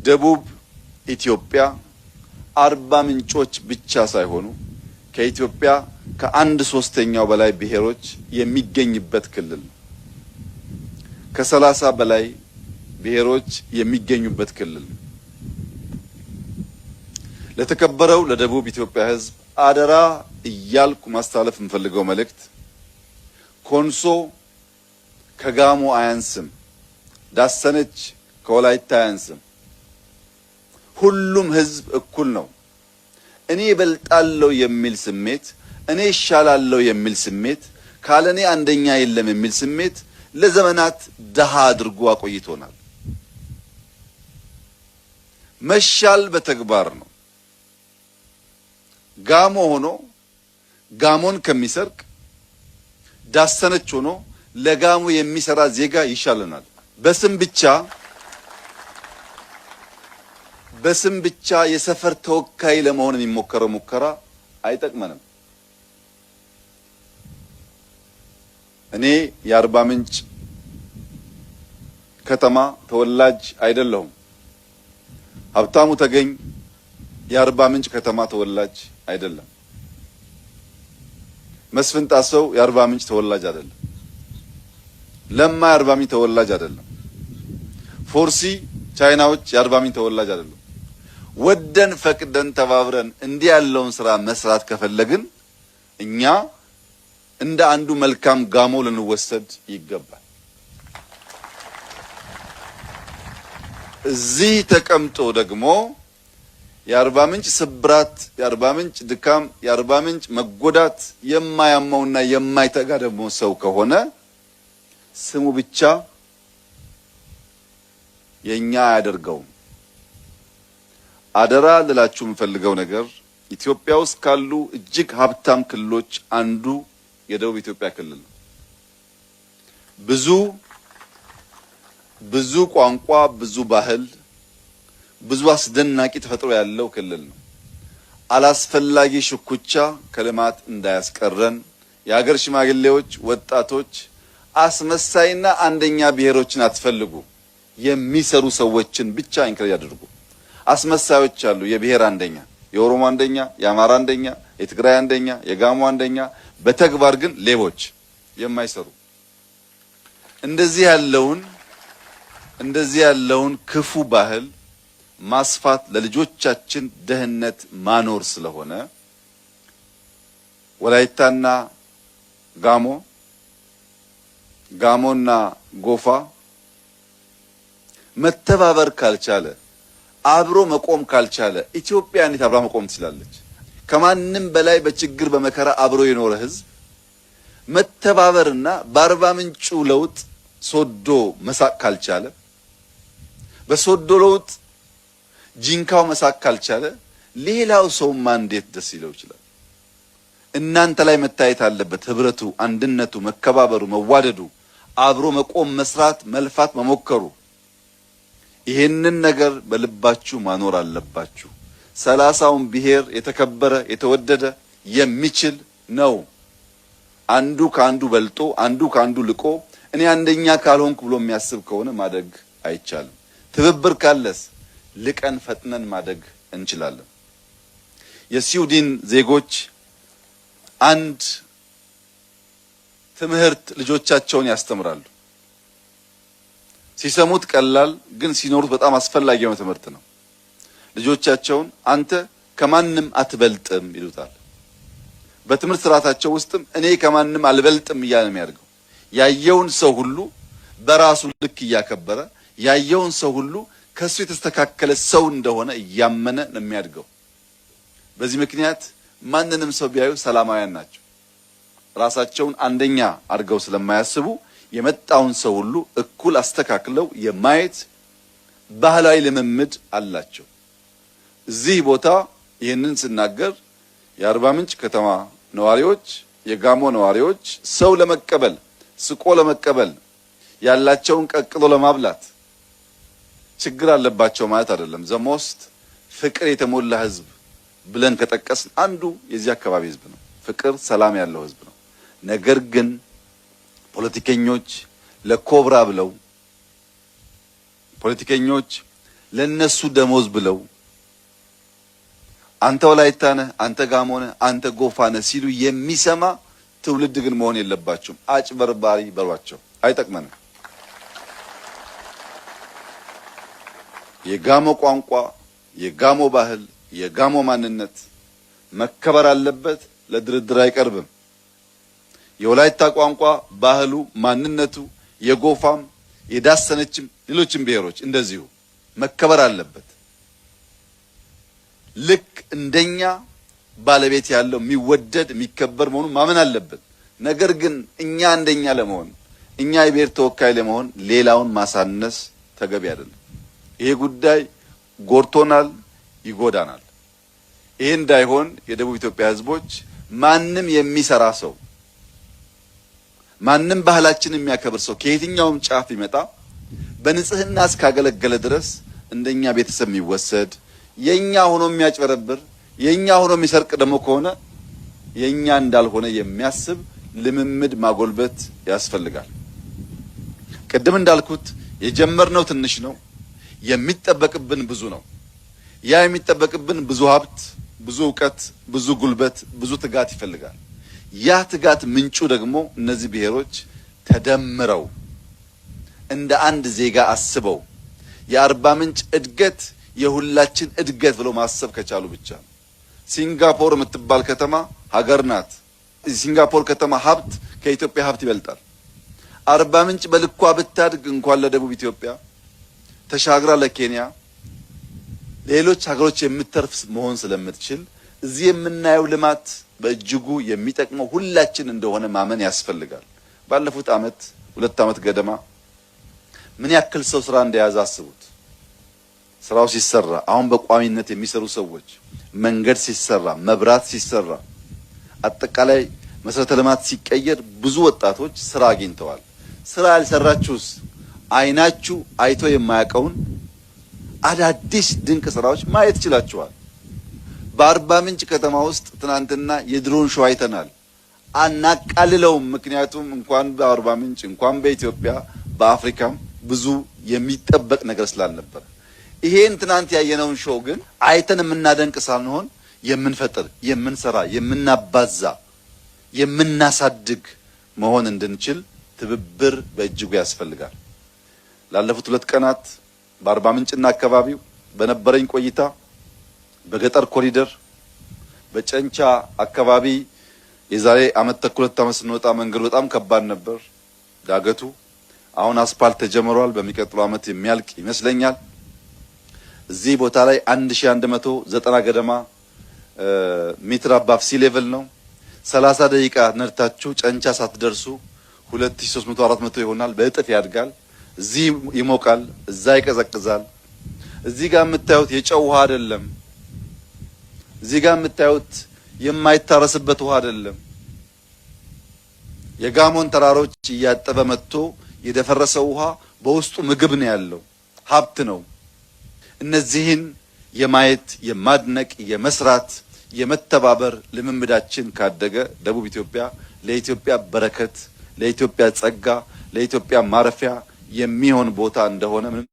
ደቡብ ኢትዮጵያ አርባ ምንጮች ብቻ ሳይሆኑ ከኢትዮጵያ ከአንድ ሶስተኛው በላይ ብሔሮች የሚገኝበት ክልል ነው። ከ30 በላይ ብሔሮች የሚገኙበት ክልል ነው። ለተከበረው ለደቡብ ኢትዮጵያ ሕዝብ አደራ እያልኩ ማስተላለፍ የምፈልገው መልእክት ኮንሶ ከጋሞ አያንስም፣ ዳሰነች ከወላይታ አያንስም። ሁሉም ሕዝብ እኩል ነው። እኔ እበልጣለሁ የሚል ስሜት፣ እኔ እሻላለሁ የሚል ስሜት፣ ካለኔ አንደኛ የለም የሚል ስሜት ለዘመናት ደሃ አድርጎ አቆይቶናል። መሻል በተግባር ነው። ጋሞ ሆኖ ጋሞን ከሚሰርቅ ዳሰነች ሆኖ ለጋሞ የሚሰራ ዜጋ ይሻለናል። በስም ብቻ በስም ብቻ የሰፈር ተወካይ ለመሆን የሚሞከረው ሙከራ አይጠቅመንም። እኔ የአርባ ምንጭ ከተማ ተወላጅ አይደለሁም። ሀብታሙ ተገኝ የአርባ ምንጭ ከተማ ተወላጅ አይደለም። መስፍን ጣሰው የአርባ ምንጭ ተወላጅ አይደለም። ለማ የአርባ ምንጭ ተወላጅ አይደለም። ፎርሲ ቻይናዎች የአርባ ምንጭ ተወላጅ አይደለም። ወደን ፈቅደን ተባብረን እንዲህ ያለውን ስራ መስራት ከፈለግን እኛ እንደ አንዱ መልካም ጋሞ ልንወሰድ ይገባል። እዚህ ተቀምጦ ደግሞ የአርባ ምንጭ ስብራት፣ የአርባ ምንጭ ድካም፣ የአርባ ምንጭ መጎዳት የማያመውና የማይተጋ ደግሞ ሰው ከሆነ ስሙ ብቻ የኛ አያደርገውም። አደራ ልላችሁ የምፈልገው ነገር ኢትዮጵያ ውስጥ ካሉ እጅግ ሀብታም ክልሎች አንዱ የደቡብ ኢትዮጵያ ክልል ነው። ብዙ ብዙ ቋንቋ፣ ብዙ ባህል፣ ብዙ አስደናቂ ተፈጥሮ ያለው ክልል ነው። አላስፈላጊ ሽኩቻ ከልማት እንዳያስቀረን የሀገር ሽማግሌዎች፣ ወጣቶች አስመሳይና አንደኛ ብሔሮችን አትፈልጉ። የሚሰሩ ሰዎችን ብቻ encourage አድርጉ። አስመሳዮች አሉ። የብሔር አንደኛ፣ የኦሮሞ አንደኛ፣ የአማራ አንደኛ፣ የትግራይ አንደኛ፣ የጋሞ አንደኛ፣ በተግባር ግን ሌቦች የማይሰሩ እንደዚህ ያለውን እንደዚህ ያለውን ክፉ ባህል ማስፋት ለልጆቻችን ደህንነት ማኖር ስለሆነ ወላይታና ጋሞ፣ ጋሞና ጎፋ መተባበር ካልቻለ፣ አብሮ መቆም ካልቻለ ኢትዮጵያ እንዴት አብራ መቆም ትችላለች? ከማንም በላይ በችግር በመከራ አብሮ የኖረ ህዝብ መተባበርና በአርባ ምንጩ ለውጥ ሶዶ መሳቅ ካልቻለ፣ በሶዶ ለውጥ ጂንካው መሳቅ ካልቻለ ሌላው ሰውማ እንዴት ደስ ይለው ይችላል? እናንተ ላይ መታየት አለበት። ህብረቱ፣ አንድነቱ፣ መከባበሩ፣ መዋደዱ፣ አብሮ መቆም፣ መስራት፣ መልፋት፣ መሞከሩ ይሄንን ነገር በልባችሁ ማኖር አለባችሁ። 30ውን ብሔር የተከበረ የተወደደ የሚችል ነው። አንዱ ከአንዱ በልጦ አንዱ ከአንዱ ልቆ እኔ አንደኛ ካልሆንኩ ብሎ የሚያስብ ከሆነ ማደግ አይቻልም። ትብብር ካለስ ልቀን ፈጥነን ማደግ እንችላለን። የስዊድን ዜጎች አንድ ትምህርት ልጆቻቸውን ያስተምራሉ። ሲሰሙት ቀላል ግን ሲኖሩት በጣም አስፈላጊ የሆነ ትምህርት ነው። ልጆቻቸውን አንተ ከማንም አትበልጥም ይሉታል። በትምህርት ስርዓታቸው ውስጥም እኔ ከማንም አልበልጥም እያለ ነው የሚያድገው። ያየውን ሰው ሁሉ በራሱ ልክ እያከበረ ያየውን ሰው ሁሉ ከሱ የተስተካከለ ሰው እንደሆነ እያመነ ነው የሚያድገው። በዚህ ምክንያት ማንንም ሰው ቢያዩ ሰላማውያን ናቸው። ራሳቸውን አንደኛ አድርገው ስለማያስቡ የመጣውን ሰው ሁሉ እኩል አስተካክለው የማየት ባህላዊ ልምምድ አላቸው። እዚህ ቦታ ይህንን ስናገር የአርባ ምንጭ ከተማ ነዋሪዎች፣ የጋሞ ነዋሪዎች ሰው ለመቀበል ስቆ ለመቀበል ያላቸውን ቀቅሎ ለማብላት ችግር አለባቸው ማለት አይደለም። the most ፍቅር የተሞላ ህዝብ ብለን ከጠቀስን አንዱ የዚህ አካባቢ ህዝብ ነው። ፍቅር፣ ሰላም ያለው ህዝብ ነው። ነገር ግን ፖለቲከኞች ለኮብራ ብለው ፖለቲከኞች ለነሱ ደሞዝ ብለው አንተ ወላይታ ነህ፣ አንተ ጋሞ ነህ፣ አንተ ጎፋ ነህ ሲሉ የሚሰማ ትውልድ ግን መሆን የለባቸውም። አጭበርባሪ በሏቸው፣ አይጠቅመንም። የጋሞ ቋንቋ፣ የጋሞ ባህል፣ የጋሞ ማንነት መከበር አለበት። ለድርድር አይቀርብም። የወላይታ ቋንቋ፣ ባህሉ፣ ማንነቱ የጎፋም የዳሰነችም ሌሎችም ብሔሮች እንደዚሁ መከበር አለበት። ልክ እንደኛ ባለቤት ያለው የሚወደድ የሚከበር መሆኑን ማመን አለብን። ነገር ግን እኛ አንደኛ ለመሆን እኛ የብሔር ተወካይ ለመሆን ሌላውን ማሳነስ ተገቢ አይደለም። ይሄ ጉዳይ ጎድቶናል፣ ይጎዳናል። ይሄ እንዳይሆን የደቡብ ኢትዮጵያ ሕዝቦች ማንም የሚሰራ ሰው ማንም ባህላችን የሚያከብር ሰው ከየትኛውም ጫፍ ይመጣ በንጽህና እስካገለገለ ድረስ እንደኛ ቤተሰብ የሚወሰድ የኛ ሆኖ የሚያጭበረብር የኛ ሆኖ የሚሰርቅ ደግሞ ከሆነ የኛ እንዳልሆነ የሚያስብ ልምምድ ማጎልበት ያስፈልጋል። ቅድም እንዳልኩት የጀመርነው ትንሽ ነው፣ የሚጠበቅብን ብዙ ነው። ያ የሚጠበቅብን ብዙ ሀብት፣ ብዙ እውቀት፣ ብዙ ጉልበት፣ ብዙ ትጋት ይፈልጋል። ያ ትጋት ምንጩ ደግሞ እነዚህ ብሔሮች ተደምረው እንደ አንድ ዜጋ አስበው የአርባ ምንጭ እድገት የሁላችን እድገት ብለው ማሰብ ከቻሉ ብቻ ነው። ሲንጋፖር የምትባል ከተማ ሀገር ናት። ሲንጋፖር ከተማ ሀብት ከኢትዮጵያ ሀብት ይበልጣል። አርባ ምንጭ በልኳ ብታድግ እንኳን ለደቡብ ኢትዮጵያ ተሻግራ ለኬንያ፣ ሌሎች ሀገሮች የምትተርፍ መሆን ስለምትችል እዚህ የምናየው ልማት በእጅጉ የሚጠቅመው ሁላችን እንደሆነ ማመን ያስፈልጋል። ባለፉት ዓመት 2 ዓመት ገደማ ምን ያክል ሰው ስራ እንደያዘ አስቡት። ስራው ሲሰራ አሁን በቋሚነት የሚሰሩ ሰዎች፣ መንገድ ሲሰራ፣ መብራት ሲሰራ፣ አጠቃላይ መሰረተ ልማት ሲቀየር ብዙ ወጣቶች ስራ አግኝተዋል። ስራ ያልሰራችሁስ አይናችሁ አይቶ የማያውቀውን አዳዲስ ድንቅ ስራዎች ማየት ችላችኋል። በአርባ ምንጭ ከተማ ውስጥ ትናንትና የ drone show አይተናል። አናቃልለውም። ምክንያቱም እንኳን በአርባ ምንጭ እንኳን በኢትዮጵያ በአፍሪካም ብዙ የሚጠበቅ ነገር ስላልነበረ ይሄን ትናንት ያየነውን show ግን አይተን የምናደንቅ ሳንሆን የምንፈጥር፣ የምንሰራ፣ የምናባዛ፣ የምናሳድግ መሆን እንድንችል ትብብር በእጅጉ ያስፈልጋል። ላለፉት 2 ቀናት በአርባ ምንጭና አካባቢው በነበረኝ ቆይታ በገጠር ኮሪደር በጨንቻ አካባቢ የዛሬ አመት ተኩል 2 ዓመት ስንወጣ መንገዱ በጣም ከባድ ነበር ዳገቱ። አሁን አስፓልት ተጀምሯል። በሚቀጥለው አመት የሚያልቅ ይመስለኛል። እዚህ ቦታ ላይ 1190 ገደማ ሜትር above sea level ነው። 30 ደቂቃ ነድታችሁ ጨንቻ ሳትደርሱ 2300 400 ይሆናል። በእጥፍ ያድጋል። እዚህ ይሞቃል፣ እዛ ይቀዘቅዛል። እዚህ ጋር የምታዩት የጨው ውሃ አይደለም። እዚህ ጋር የምታዩት የማይታረስበት ውሃ አይደለም። የጋሞን ተራሮች እያጠበ መጥቶ የደፈረሰው ውሃ በውስጡ ምግብ ነው ያለው፣ ሀብት ነው። እነዚህን የማየት የማድነቅ የመስራት የመተባበር ልምምዳችን ካደገ ደቡብ ኢትዮጵያ ለኢትዮጵያ በረከት፣ ለኢትዮጵያ ጸጋ፣ ለኢትዮጵያ ማረፊያ የሚሆን ቦታ እንደሆነ ምንም